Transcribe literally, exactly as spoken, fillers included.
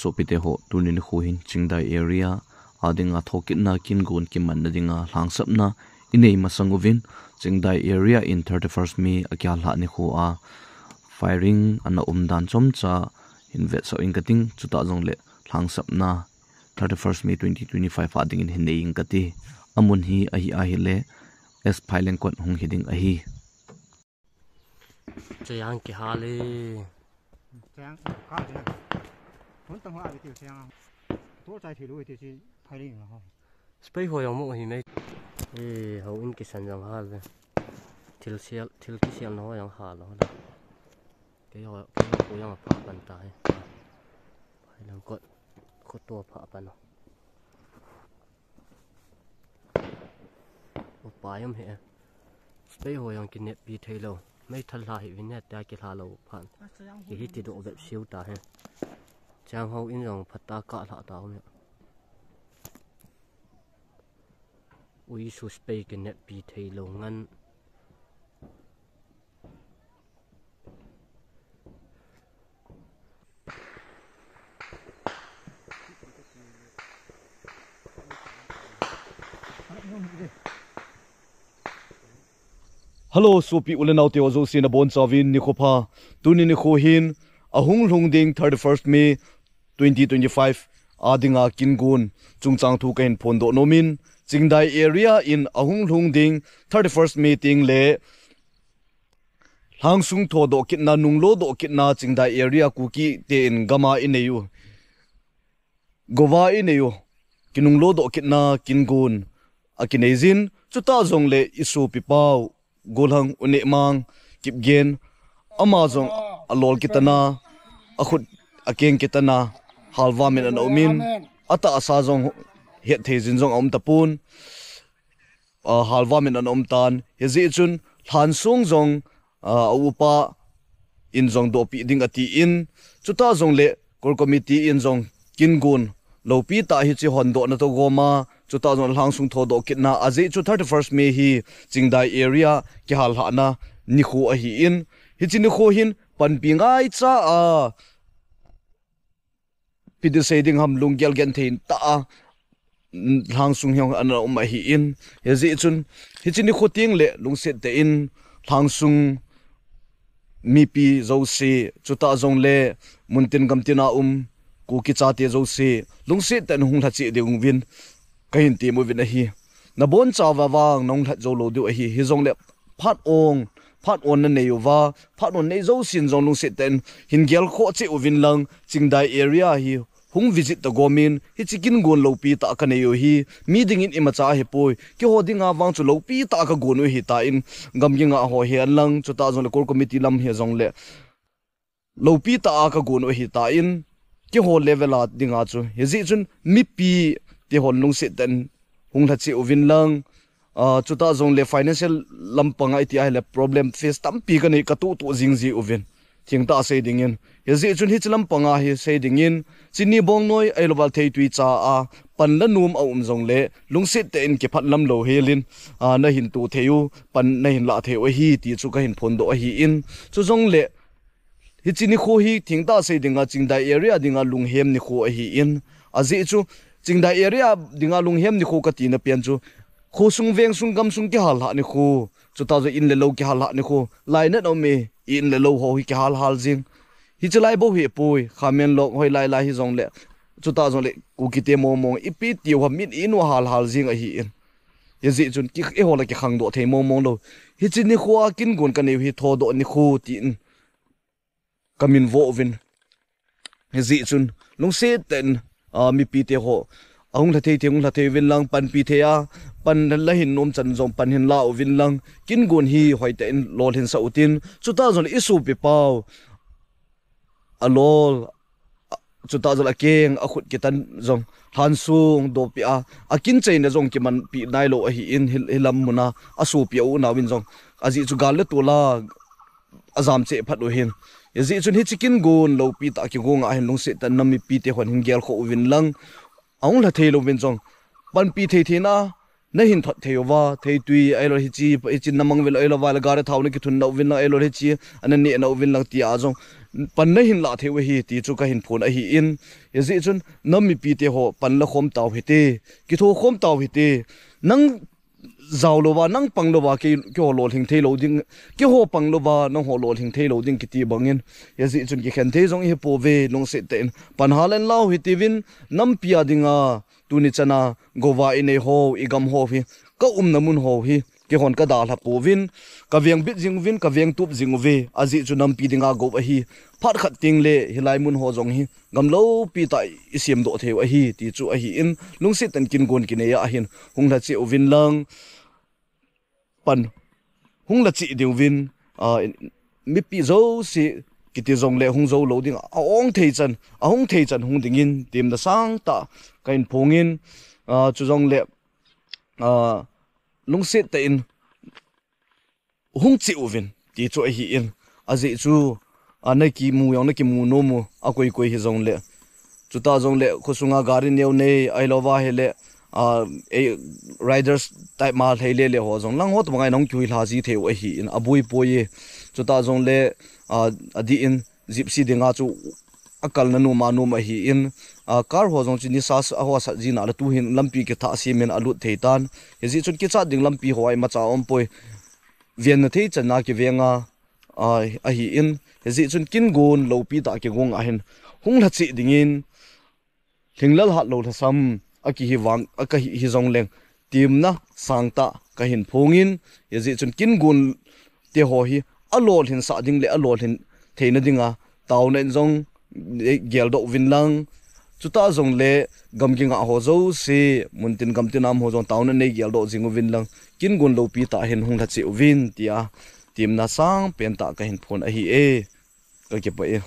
Sopite ho, tuni nikho hin Chingdai area a dinga thokitna kingon kimanna dinga lhangsapna inei masang uvin, Chingdai area in thirty-first May akilhah nikho a firing ana umdan chomcha hin vetsah inge kati, chutah jongle lhangsapna thirty-first May twenty twenty-five a dingin hin nei inge kati. Amun hi ahi ahile, S Phailengkot hung hi ding ahi. Chayang kihal e. Chayang kihal e. Hon tang ho a ti chayang. To chai thei lou ti chi phai le ho. Spei ho jong mo hi mai. E, houin kisan jong hal ve. Thil sel, thil kisel na ho jong hal lou. Kei ho, kei ho jong pha pan ta he. Phailengkot, kho to pha pan o. Upa jom he. Spei ho jong kineppi thei lou. Meithal lha hi vin he tia kilha lou phan. Kihi ti doh vep siu ta he. Chang houin jong phat a kah lha ta um he. Ui su spei kineppi thei lou ngan. Hello, sopi u le nao te ho jouse nabonchauvin nikho pha. Tuni nikho hin ahung lhung ding thirty-first May twenty twenty-five a dinga kingon chungchang thu kahin phondoh nomin, Chingdai area in ahung lhung ding thirty-first May teng le lhangsung thodoh kitna, nunglo doh kitna Chingdai area Kuki te in gam a inei u, gou a inei u, kinunglo doh kitna kingon akinei jin, chutah jongle i sopi pau, Golhang u Nehmang Kipgen, ama jong alol kitana, akhut akeng kitana, halvam in ana umin, atahsa jong hetthei jin jong aum tapon, a, halvam in ana um tan. Hijeh chun lhansung jong, a, a upa in jong dohpi ding atin, chutah jongle core committee in jong kingon loupi tah hiche hondohna toh gom a, chutah jong lhangsung thodoh kitna, ajeh chu thirty-first May hi Chingdai area kihallhahna nikho ahin, hiche nikho hin panpi ngaicha a ipi ti sei ding ham, lunggel genthei tah a, mm, lhangsung hi ana um ahin, hijeh chun hiche nikho teng le lungset tah in lhangsung mipi jouse, chutah jongle muntin gamtin a um Kuki chate jouse lungset tah in hung lha cheh diuvin kahin tem uvin ahi. Nabonchauva vang nahung lhat jou lou diu ahi. Hijongle phat ong, phat onna nei uva, phat on nei jousen jong lungset tah in hin gelkhoh cheh uvin lang, Chingdai area hi hung visit ta gom in, hiche kingon loupi tah kanei u hi, mi dingin imacha ahipoi, keiho dinga vang chu loupi tah kagon u ahitan, gamgi ngah ho hi hen lang, chutah jongle core committee lam hijongle loupi tah a kagon u ahitan, keiho level a dinga chu. Hijeh chun mipi te hon lungset tah in hung lha cheh uvin lang, a, chutah jongle financial lampang a iti ahile problem face tampi kanei, katuh tuh jing ji uvin. Thengtah a sei dingin. Hijeh chun hiche lampang a hi sei dingin, chini bongnoi ahilouva theitwi cha a pan la nom aum jongle, lungset tah in kiphat lam louhelin, a, nahin toh thei u, pan nahin lah thei u ahi ti chu kahin phondoh ahin. Chujongle hiche nikho hi thengtah a sei dinga Chingdai area dinga lunghem nikho ahin. Ajeh chu Chingdai area dinga lunghem nikho katina pen chu khosung, vengsung, gamsung kihallhah nikho. Chutah jong in le lou kihallhah nikho. Lainat a um e, in le lou ho hi kihal hal jing. Hiche lai bou hipoi, Khamenlok hoilai lai hijongle, chutah jongle Kukite mong mong, ipi tiu ham, in in u hal hal jing ahin. Hijeh chun ki, eiho la kikhangdoh thei mong mong lou. Hiche nikho a kingon kanei u hi thodoh nikho tin kamin vo uvin. Hijeh chun lungset tah in, a, mipi te ho, ahung lha thei thei, hung lha thei uvin lang, panpi thei a, pan la hin nom chan jong pan hin la uvin lang, kingon hi hoitah in lolhinsah utin, chutah jongle i sopi pau, alol, a, chutah jongle akeng, akhut kitan jong lhansung dohpi a, akin chaina jong kimanpi nailou ahin, hi, hilam muna asopi a u nauvin jong, ajeh chu gal le tol a ajam cheh phat u ahin. Hijeh chun hiche kingon loupi tah a kigon a hin lungset tah in mipi te hon hin gelkhoh uvin lang, ahung lha thei louvin jong, panpi thei theina nahin thot thei uva, theitwi ahilou hiche, hiche namang uvin ahilou va, gari thao nakithun na uvin lang ahilou hiche, ana neh na uvin lang tia jong pan nahin lah thei u ahi ti chu kahin phon ahin, hijeh chun nam mipite ho pan la khom tau hite, kitho khom tau hite. Nang jao louva, nang pang louva, kei, keiho lolhing thei lou ding, keiho pang louva, nangho lolhing thei lou ding kiti bangin, hijeh chun kikhen thei jong ihi pouve, lungset tah in pan hal in lau hitiuvin, nampi a dinga, tuni chana, gouva inei ho, igam ho hi, ka umna mun ho hi, keihon ka dalha pouvin, ka veng bit jing uvin, ka veng tup jing uve, ajeh chu nampi dinga gou ahi, phat khat teng le, hilai mun ho jong hi, gam loupi tah i semdoh thei u ahi, ti chu ahin, lungset tah in kin gon kinei a ahin, hung lha cheh uvin lang, pan hung la cheh diuvin, a, mipi jouse kiti jongle hung jou lou ding, a ong thei chan, a hung thei chan hung dingin, temna sangtah kahin phongin, a, chujongle, a, lungset tah in hung cheh uvin, ti chu ahin, ajeh chu, a, nakimu jong, nakimu nom u, a koi koi hijongle. Chutah jongle, khosunga gari neo nei, ahilouva hile, a, ei, riders type ma lhei lele ho jong, lang ho tobang a nahung kihui lha ji thei u ahin, aboi poi e. Chutah jongle, a, adih in, Gypsy dinga chu akalna nom a nom ahin, a, car ho jong chu nisa s-, a ho sat jin a le tuhin lampi kithah semin alut thei tan. Hijeh chun kichat ding lampi ho a imacha umpoi. Venna thei channa kivenga, a, ahin, hijeh chun kin gon loupi tah kigong ahin, hung lha cheh dingin, lhinglel hat lou lhasam, akihi vang, akahi hijongleng, temna sangtah kahin phongin, hijeh chun kin gon te ho hi, alolhinsah ding le alolhin theina dinga, taona in jong, eh, geldoh uvin lang, chutah jongle gam kingah ho jouse, muntin gamtin a um ho jong taona in nei geldoh jing uvin lang, kin gon loupi tah hin hung lha cheh uvin, tia, temna sangpen tah kahin phon ahi e, kakipah e.